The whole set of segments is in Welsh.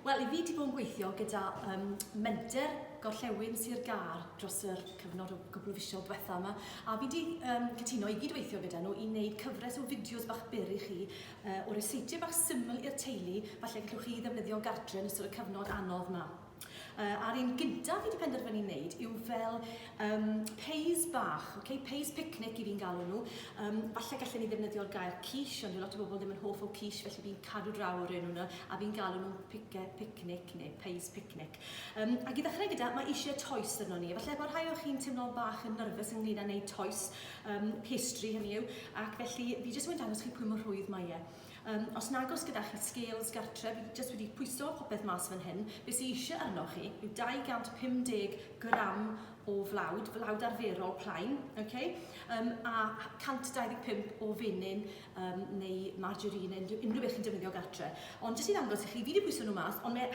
Wel, i fi 'di bod yn gweithio gyda um, menter Gorllewin Sir Gâr dros yr cyfnod o gwbl o fisoedd diwetha yma, a fi 'di um, cytuno i gydweithio gyda nhw i wneud cyfres o fideos bach byr i chi uh, o ryseitiau bach syml i'r teulu, falle gallwch chi ddefnyddio gartre yn ystod y cyfnod anodd yma. Uh, a'r un gyntaf fi wedi penderfynu wneud yw fel um, peis bach, okay? Peis picnic i fi'n galw nhw. Um, falle gallen ni ddefnyddio'r gair quiche, ond dwi lot o bobl ddim yn hoff o quiche, felly fi'n cadw draw o'r enw yna, a fi'n galw nhw'n pice picnic neu peis picnic. Um, ac i ddechrau gyda, mae eisiau toes arno ni. Falle bod rhai o chi'n teimlo bach yn nerfus ynglyn â wneud toes, um, pastry hynny yw, ac felly fi jyst moyn dangos chi pwy mor rhwydd mae e. Um, os nag oes gyda chi scales gartre, fi jyst wedi pwyso popeth mas fan hyn. Be sydd eisiau arnoch chi yw 250 gram o flawd, flawd arferol plaen, okay? A 125 o fenyn um, neu margarine, unrhyw, unrhyw beth chi'n defnyddio gartre. Ond jyst i ddangos i chi, fi wedi pwyso nhw mas, ond mae,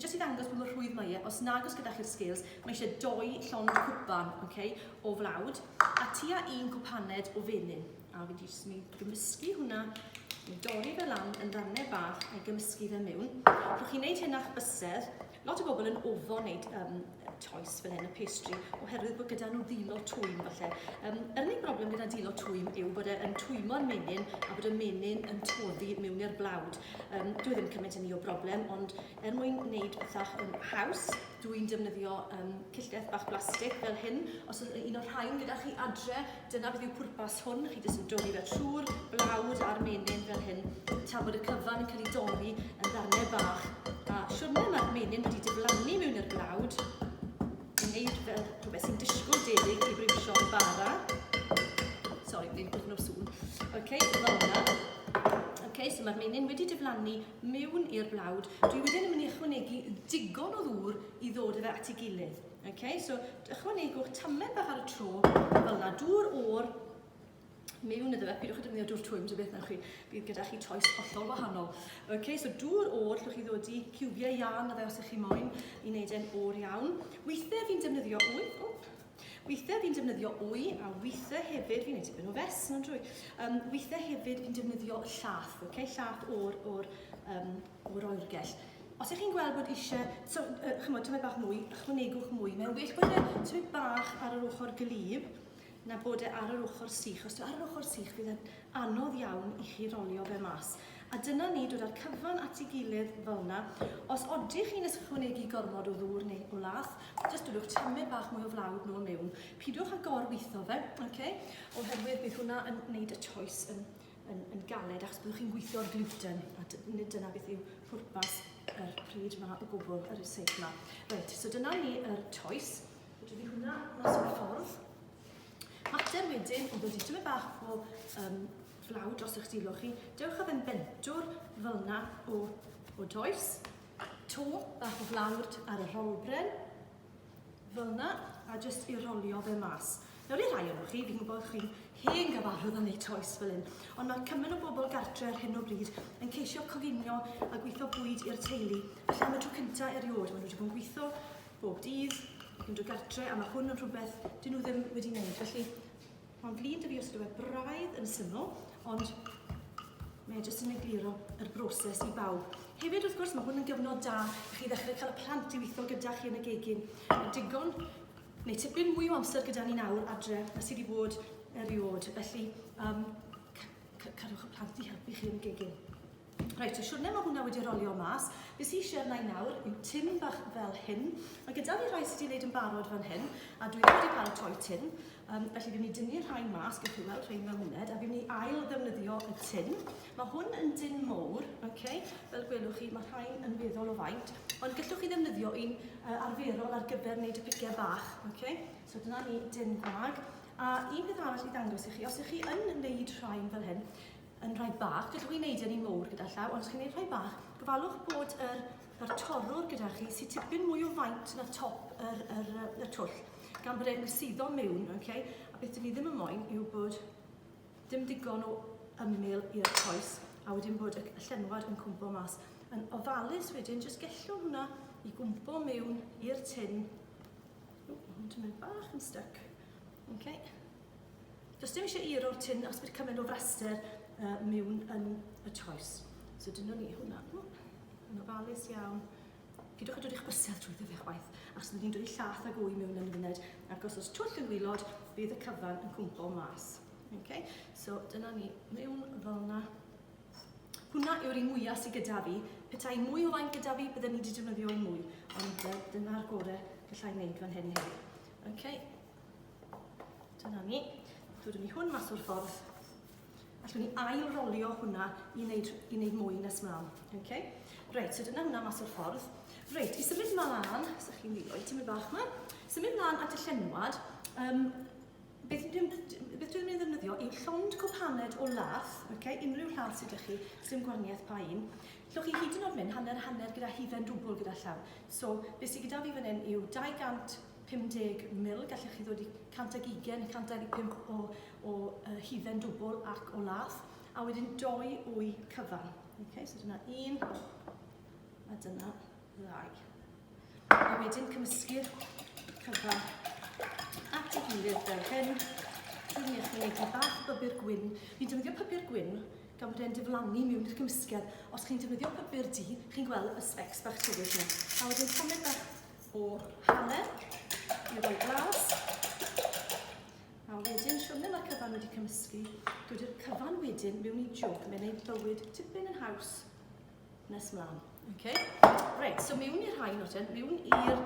jyst i ddangos bod mor rhwydd mae e, os nag oes gyda chi'r scales, mae eisiau doi llond cwpan okay, o flawd a tua un cwpaned o fenyn. A fi 'di jyst mynd gymysgu hwnna, i dorri fe lan yn rannau bach a'i gymysgu fe mewn. Rhowch chi wneud hyn â'ch bysedd. Lot o bobl yn ofo wneud um, toes fel hyn, y pastry, oherwydd bod gyda nhw ddilo twym falle. Um, yr unig broblem gyda dilo twym yw bod e yn twymo'r menyn a bod y menyn yn toddi mewn i'r blawd. Um, dwi e ddim cymaint yn ni o broblem, ond er mwyn wneud pethau yn haws, Dw i'n defnyddio um, cyllell bach blastig fel hyn. Os oes un o'r rhain gyda chi adre, dyna beth yw pwrpas hwn. Chi jyst yn dorri fe trwy'r blawd a'r menyn fel hyn, tan bod y cyfan yn cael ei dorri yn ddarnau bach. A siwrne mae'r menyn wedi diflannu mewn i'r blawd, i wneud fel rhywbeth sy'n disgwyl debyg i briwsion bara. Sorry, gwneud dipyn o sŵn. OK, fel yna. OK, so mae'r menyn wedi diflannu mewn i'r blawd. Dwi wedyn yn mynd i ychwanegu digon o ddŵr i ddod â fe at ei gilydd. Okay, so ychwanegwch tamed bach ar y tro, fel yna, dŵr o'r mewn iddo fe, pidwch â defnyddio dŵr twym, so beth newch chi, bydd gyda chi toes hollol wahanol. Okay, so dŵr o'r, llwch chi ddod i ciwbiau iân na fe os ych chi moyn i wneud e'n o'r iawn. Weithiau fi'n defnyddio wy, oh, Weithiau fi'n defnyddio wy, a weithiau hefyd, fi'n gwneud tipyn o fes mewn drwy, um, weithiau hefyd fi'n defnyddio llath, okay? Llath o'r, or, um, o'r oergell. Os ych chi'n gweld bod eisiau, so, uh, chymod, tymed bach mwy, ychwanegwch mwy. Mae'n well bod e tymed bach ar yr ochr glyb na bod e ar yr ochr sych. Os ar yr ochr sych, fydd e'n anodd iawn i chi rolio fe mas. A dyna ni, dod â'r cyfan at ei gilydd fel yna. Os odych chi'n ychwanegu gormod o ddŵr neu o lath, jyst dodwch tamed bach mwy o flawd nôl mewn. Pidwch â gor-weithio fe, okay? Oherwydd bydd hwnna yn gwneud y toes yn, yn, yn galed achos byddwch chi'n gweithio'r gluten, a nid dyna beth yw pwrpas yr pryd yma o gwbl, yr ryseit yma. Reit, so dyna ni yr toes. Dwi fi hwnna mas o'r ffordd. Mater wedyn o ddod i tymed bach o um, flawd dros eich dilo chi. Dewch â fe'n bentwr fel yna o, o toes. To bach o flawd ar y rholbren fel yna a jyst i rolio fe mas. Nawr i rai o'n chi, fi'n gwybod chi'n hen gyfarwydd â wneud toes fel hyn, ond mae cymaint o bobl gartre ar hyn o bryd yn ceisio coginio a gweithio bwyd i'r teulu. Felly am y tro cyntaf erioed, maen nhw wedi bod yn gweithio bob dydd, yn dod gartre, a mae hwn yn rhywbeth dyn nhw ddim wedi wneud. Felly, mae'n flin dy fi os ydyw e braidd yn syml, ond mae e jyst yn egluro yr broses i bawb. Hefyd, wrth gwrs, mae hwn yn gyfnod da i chi ddechrau cael y plant i weithio gyda chi yn y gegin. Mae digon, neu tipyn mwy o amser gyda ni nawr adre na sydd wedi bod eriod. Felly, um, cadwch y plant i helpu chi yn y gegin. Reit, so siwrne mae hwnna wedi rolio mas. Be sy eisiau arna i nawr yw tin bach fel hyn. Mae gyda fi rhai sydd wedi gwneud yn barod fan hyn, a dwi ddim wedi paratoi tin. Um, felly fi'n mynd i dynnu rhain mas, gewch chi weld rhain mewn muned, a fi'n mynd i ail ddefnyddio y tin. Mae hwn yn din mowr, okay? Fel gwelwch chi, mae rhain yn weddol o faint, ond gallwch chi ddefnyddio un uh, arferol ar gyfer wneud y piciau bach. Okay? So dyna ni din gwag. A un peth arall i ddangos i chi, os ych chi yn wneud rhain fel hyn, yn rhai bach, gallwch chi wneud yn un mowr gyda llaw, ond os chi'n gwneud rhai bach, gofalwch bod yr, yr torrwr gyda chi sydd tipyn mwy o faint na top yr, yr, yr twll, gan bod e'n suddo mewn, okay? A beth dyn ni ddim yn moyn yw bod dim digon o ymyl i'r toes, a wedyn bod y llenwad yn cwmpo mas. Yn ofalus wedyn, jyst gellwng hwnna i gwmpo mewn i'r tin. Ww, hwn ti'n mynd bach yn stuck. Okay. Does dim eisiau iro'r tin os bydd cymaint o fraster uh, mewn yn y toes. So dyna ni hwnna. Yn ofalus iawn. Pidwch â dod i'ch bysedd trwyddo fe chwaith, achos byddwn ni'n dod i llath ag wy mewn yn y funud, ac os oes twll yn gwylod, bydd y cyfan yn cwmpo mas. Okay? So dyna ni mewn fel yna. Hwna yw'r un mwyaf sydd gyda fi. Petai mwy o faint gyda fi, byddwn ni wedi defnyddio un mwy. Ond dyna'r gorau gallai wneud fan hyn heddiw. Okay. Dyna ni. Dodwn ni hwn mas o'r ffordd. Allwn ni ail rolio hwnna i wneud, i wneud mwy nes mlaen. Okay? Reit, so dyna hwnna mas o'r ffordd. Reit, i symud mlaen, so chi'n ddiloi tymor bach yma, symud mlaen at y llenwad, um, beth dwi'n beth dwi'n mynd i ddefnyddio yw llond cwpaned o lath, okay? Unrhyw llath sydd ydych chi, sy'n gwahaniaeth pa un. Llwch chi hyd yn oed mynd hanner hanner gyda hufen dwbl gyda llaw. So, beth sydd gyda fi fan hyn yw 250 ml, gallech chi ddod i 120, 125 o, o uh, hufen dwbl ac o lath, a wedyn doi wy cyfan. Okay, so dyna un, a dyna ddau. A wedyn cymysgu'r cyfan at ei gilydd fel hyn. Dwi'n mynd i ychwanegu bach o bupur gwyn. Fi'n defnyddio pupur gwyn gan bod e'n diflannu mewn i'r cymysgedd. Os chi'n defnyddio pupur du, chi'n gweld y sbecs bach tywyll yna. A wedyn tamed bach o halen i roi blas. A wedyn, siwrne mae'r cyfan wedi cymysgu, dod i'r cyfan wedyn mewn i jwg. Mae'n gwneud bywyd tipyn yn haws nes mlaen. Okay. Reit, so mewn i'r rhain o ten, mewn i'r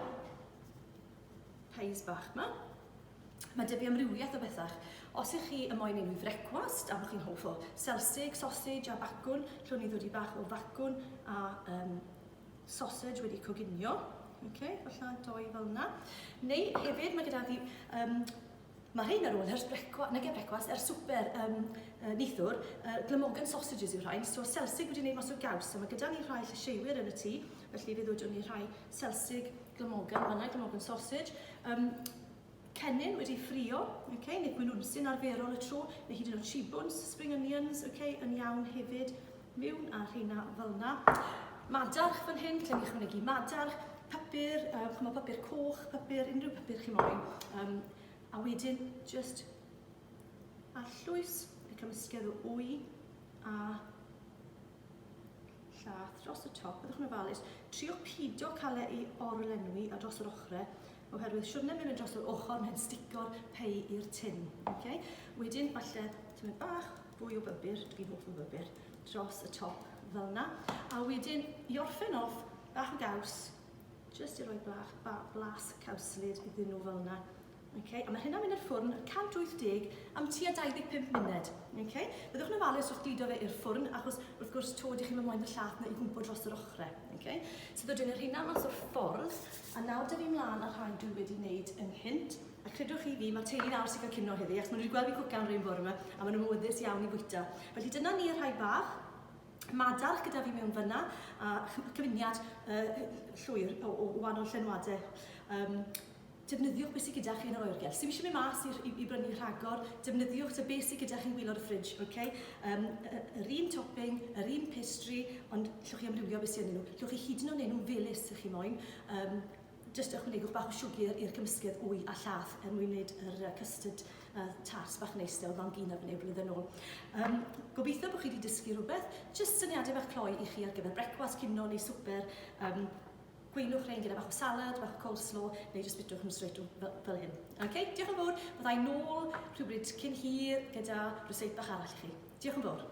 pies bach yma. Mae dy fi amrywiaeth o bethach. Os ych chi y moyn unrhyw frecwast, a bod chi'n hoff o selsig, sausage a bacwn, llwn ni ddod i bach o facwn a um, sausage wedi coginio. Okay, falle doi fel yna. Neu hefyd mae gyda fi, um, mae rhain ar ôl ers brecwa, nag e brecwast, ers swper um, neithiwr, Glamorgan sausages yw rhain, so selsig wedi gwneud mas o gaws. So mae gyda ni rhai llysieuwyr yn y tŷ, felly fe ddodwn ni rhai selsig Glamorgan fanna, Glamorgan sausage. Um, cennin wedi ffrio, okay, neu gwynwnsyn arferol y tro, neu hyd yn oed chibwns, spring onions, okay, yn iawn hefyd, mewn a rheina fel yna. Madarch fan hyn, lle ni ychwanegu madarch, papur, chymod, papur coch, papur, unrhyw papur chi moyn. Um, a wedyn, just arllwys y cymysgedd o wy a llath dros y top. Byddwch yn ofalus. Triwch pido cael ei orlenwi a dros yr ochrau, oherwydd siwrne mae'n mynd dros yr ochr, mae'n stico'r pei i'r tin. Okay? Wedyn, falle, tymed bach fwy o bybyr, dwi'n hoff o bybyr, dros y top fel yna. A wedyn, i orffen off, bach o gaws, jyst i roi blach, ba, blas cawslyd iddyn nhw fel yna. Okay? A mae hynna'n mynd i'r ffwrn 180 am tua 25 munud. Okay? Byddwch yn ofalus wrth gludo fe i'r ffwrn, achos wrth gwrs to, dych chi'n moyn y llath na i gwmpo dros yr ochrau. Okay? So ddod yn yr hynna mas o'r ffordd, a nawr da fi mlaen ar rhai dwi wedi wneud ynghynt. A credwch chi fi, mae'r teulu nawr sy'n cael cinio heddi, achos maen nhw wedi gweld fi cwcan rhywun bore yma, a maen nhw'n awyddus iawn i fwyta. Felly dyna ni y rhai bach. Madarch gyda fi mewn fyna, a cyfuniad uh, llwyr o, o wahanol llenwadau. Um, defnyddiwch beth sydd gyda chi yn yr oergell. Sy'n eisiau mynd mas i, i, i brynu rhagor, defnyddiwch ta beth sydd gyda chi'n gwylod y ffridge, okay? Um, yr un topping, yr un pastry, ond llwch chi amrywio beth sydd yn nhw. Llwch chi hyd yn oed nhw'n felys ych chi moyn. Um, jyst ychwanegwch bach o siwgr i'r cymysgedd wy a llath er mwyn wneud yr uh, custard uh, tart bach neis de, oedd mam gyn ar wneud blwyddyn ôl. Um, gobeithio bod chi wedi dysgu rhywbeth. Jyst syniadau bach cloi i chi ar gyfer brecwast, cinio neu swper. Um, gweinwch rhain gyda bach o salad, bach o coleslaw, neu jyst bitwch nhw straight fel, fel hyn. Okay, diolch yn fawr. Byddai nôl rhywbryd cyn hir gyda rhyseit bach arall i chi. Diolch yn fawr.